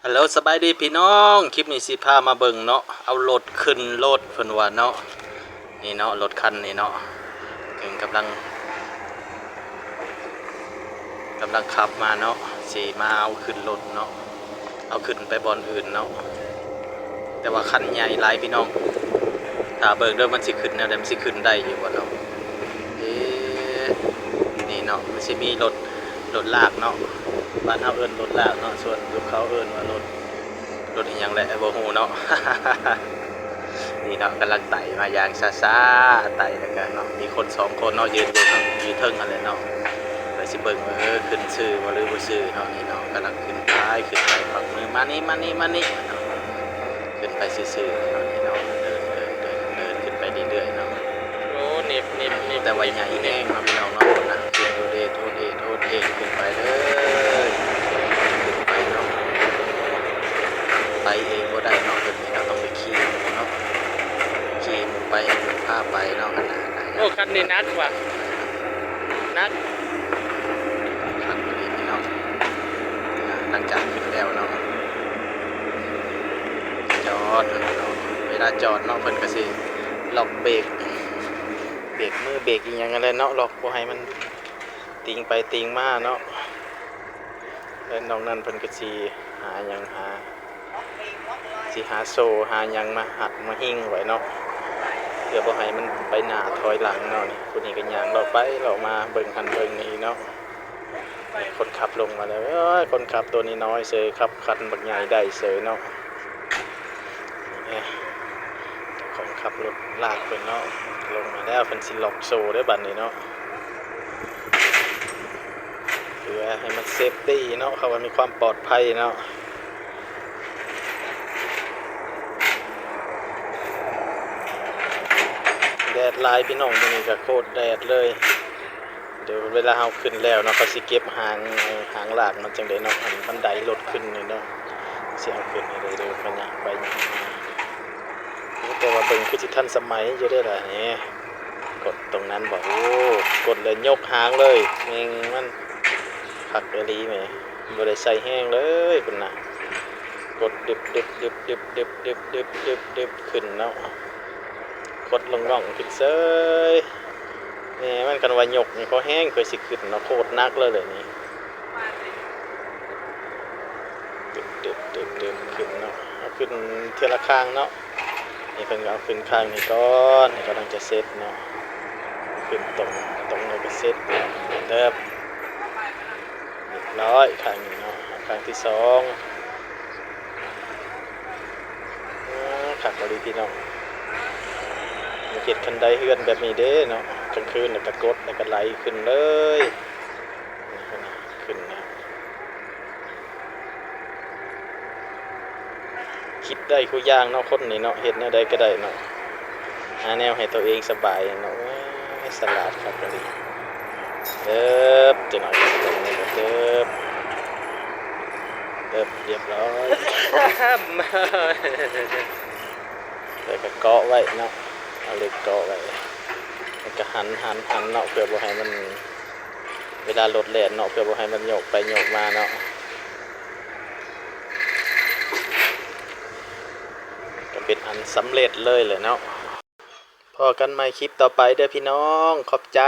ຮັລໂຫຼ ສະບາຍດີພີ່ນ້ອງ ຄລິບນີ້ຊິພາມາເບິ່ງເນາະ ເອົາລົດຂຶ້ນລົດເພິ່ນວ່າເນາະ ນີ້ເນາະ ລົດຄັນນີ້ເນາະ ເພິ່ນກຳລັງ ກຳລັງຂັບມາເນາະ ຊິມາເອົາຂຶ້ນລົດເນາະ ເອົາຂຶ້ນໄປບ່ອນອື່ນເນາະ ແຕ່ວ່າຄັນໃຫຍ່ຫຼາຍພີ່ນ້ອງ ຖ້າເບິ່ງເດີ ມັນຊິຂຶ້ນແນວໃດ ມັນຊິຂຶ້ນໄດ້ຢູ່ບໍ່ເນາະ ເອ ນີ້ເນາະ ມັນຊິມີລົດ ລົດລາກເນາະ ບ້ານເຮົາເອີ້ນລົດລາກເນາະ ສ່ວນຢູ່ເຂົາເອີ້ນວ່າລົດ ລົດອີ່ຫຍັງແຫຼະ ບໍ່ຮູ້ເນາະ ນີ້ເນາະ ກຳລັງໄຕ່ມາຢ່າງຊ້າໆ ໄຕ່ແລ້ວກະເນາະ ມີຄົນສອງຄົນເນາະ ຢືນຢູ່ເທິງ ຢູ່ເທິງຫັ້ນແຫຼະເນາະ ເພື່ອຊິເບິ່ງວ່າ ເອີ ຂຶ້ນຊື່ບໍ່ ຫຼືບໍ່ຊື່ເນາະ ນີ້ເນາະ ກຳລັງຂຶ້ນໄປ ຂຶ້ນໄປ ປັກມື ມານີ້ ມານີ້ ມານີ້ ເນາະ ຂຶ້ນໄປຊື່ໆເນາະ ນີ້ເນາະ ເດີນ ເດີນ ເດີນ ເດີນຂຶ້ນໄປເລື້ອຍໆເນາະ ໂອ້ ເນັບ ເນັບ ເນັບ ແຕ່ວ່າໃຫຍ່ແຮງເນາະ ພີ່ນ້ອງເນາະ ຂຶ້ນໂອດເອດ ໂອດເອດ ໂອດເອດ ຂຶ້ນໄປເດີ ຂຶ້ນໄປເນາະ ໄປເອງບໍ່ໄດ້ເນາະ ແບບນີ້ເນາະ ຕ້ອງໄປຂີ່ໝູ່ເນາະ ຂີ່ໝູ່ໄປ ໃຫ້ໝູ່ພາໄປເນາະ ອັນນັ້ນນະ ໂອ້ ຄັນນີ້ໜັກວ່າ ໜັກ ຄັນນີ້ເນາະ ຫຼັງຈາກຂຶ້ນແລ້ວເນາະ ຈອດເນາະ ເວລາຈອດເນາະ ເພິ່ນກະຊິລັອກເບຣກ ເບຣກມື ເບຣກອີ່ຫຍັງຫັ້ນແຫຼະເນາະ ລັອກບໍ່ໃຫ້ມັນຕິ່ງໄປຕິ່ງມາເນາະ ແລະນອກນັ້ນເພິ່ນກະຊິຫາຫຍັງ ຫາ ຊິຫາໂສ້ຫາຫຍັງມາຮັດມາຮິງໄວ້ເນາະ ເພື່ອບໍ່ໃຫ້ມັນໄປໜ້າຖອຍຫຼັງເນາະ ຜູ້ນີ້ກະຍ່າງເລາະໄປເລາະມາ ເບິ່ງຫັ້ນເບິ່ງນີ້ເນາະ ຄົນຂັບລົງມາແລ້ວ ເອີຍ ຄົນຂັບໂຕນ້ອຍໆເສີຍ ຂັບຄັນບັກໃຫຍ່ໄດ້ເສີຍເນາະ ເອີ ເຈົ້າຂອງຂັບລົດລາກເພິ່ນເນາະ ລົງມາແລ້ວ ເພິ່ນຊິລັອກໂສ້ເດີບາດນີ້ເນາະ ເພື່ອໃຫ້ມັນເຊຟຕີ້ເນາະ ເຂົາວ່າມີຄວາມປອດໄພເນາະ ແດດຫຼາຍພີ່ນ້ອງ ມື້ນີ້ກະໂຄດແດດເລີຍ ດຽວເວລາເຮົາຂຶ້ນແລ້ວເນາະ ເຂົາຊິເກັບຫາງ ຫາງລາກມັນຈັ່ງໃດເນາະ ອັນບັນໄດລົດຂຶ້ນນີ້ເນາະ ຊິເອົາຂຶ້ນນີ້ເດີ ເດີນໄປຍ່າງໄປຍ່າງມາ ໂອ້ ແຕ່ວ່າເບິ່ງຄືຊິທັນສະໄໝຢູ່ເດ້ລະ ນີ້ ກົດຕົງນັ້ນບໍ ໂອ້ ກົດແລ້ວຍົກຫາງເລີຍ ແມ່ງມັນຄັກອີ່ຫຼີແໝ່ ບໍ່ໄດ້ໃສ່ແຮງເລີຍພຸ້ນນະ ກົດດຶບໆໆໆໆ ຂຶ້ນເນາະ ກົດລົງງ່ອງຂຶ້ນເສີຍ ແມ່ມັນ ຄັນວ່າຍົກນີ້ພໍແຮງເພື່ອຊິຂຶ້ນເນາະ ໂຄດໜັກເລີຍແຫຼະນີ້ ດຶບໆໆ ຂຶ້ນເນາະ ເອົາຂຶ້ນເທື່ອລະຂ້າງເນາະ ນີ້ເພິ່ນກະເອົາຂຶ້ນຂ້າງນີ້ກ່ອນ ກຳລັງຈະເສັດເນາະ ຂຶ້ນຕົງ ຕົງແລ້ວກະເສັດ ເດີບ ຮຽບຮ້ອຍ ຂ້າງນີ້ເນາະ ຂ້າງທີສອງ ໂອ້ ຄັກອີ່ຫຼີພີ່ນ້ອງ ມາເຮັດຄັນໄດເຮືອນແບບນີ້ເດ້ເນາະ ກາງຄືນແລ້ວກະກົດ ແລ້ວກະໄຫຼຂຶ້ນເລີຍ ຂຶ້ນນະ ຄິດໄດ້ຄູ່ຢ່າງເນາະ ຄົນນີ້ເນາະ ເຮັດແນວໃດກະໄດ້ເນາະ ຫາແນວໃຫ້ໂຕເອງສະບາຍເນາະ ໂອ້ຍ ສະຫຼາດຄັກອີ່ຫຼີ ເອີບ ຈັກໜ້ອຍ ເອີບ ເອີບ ຮຽບຮ້ອຍ ແລ້ວກະເກາະໄວ້ເນາະ ເອົາເຫຼັກເກາະໄວ້ ແລ້ວກະຫັນ ຫັນ ຫັນເນາະ ເພື່ອບໍ່ໃຫ້ມັນ ເວລາລົດແລ່ນເນາະ ເພື່ອບໍ່ໃຫ້ມັນໂຍກໄປໂຍກມາເນາະ ກະເປັນອັນສຳເລັດເລີຍແຫຼະເນາະ ພໍ້ກັນໃໝ່ຄລິບຕໍ່ໄປເດີພີ່ນ້ອງ ຂອບໃຈ.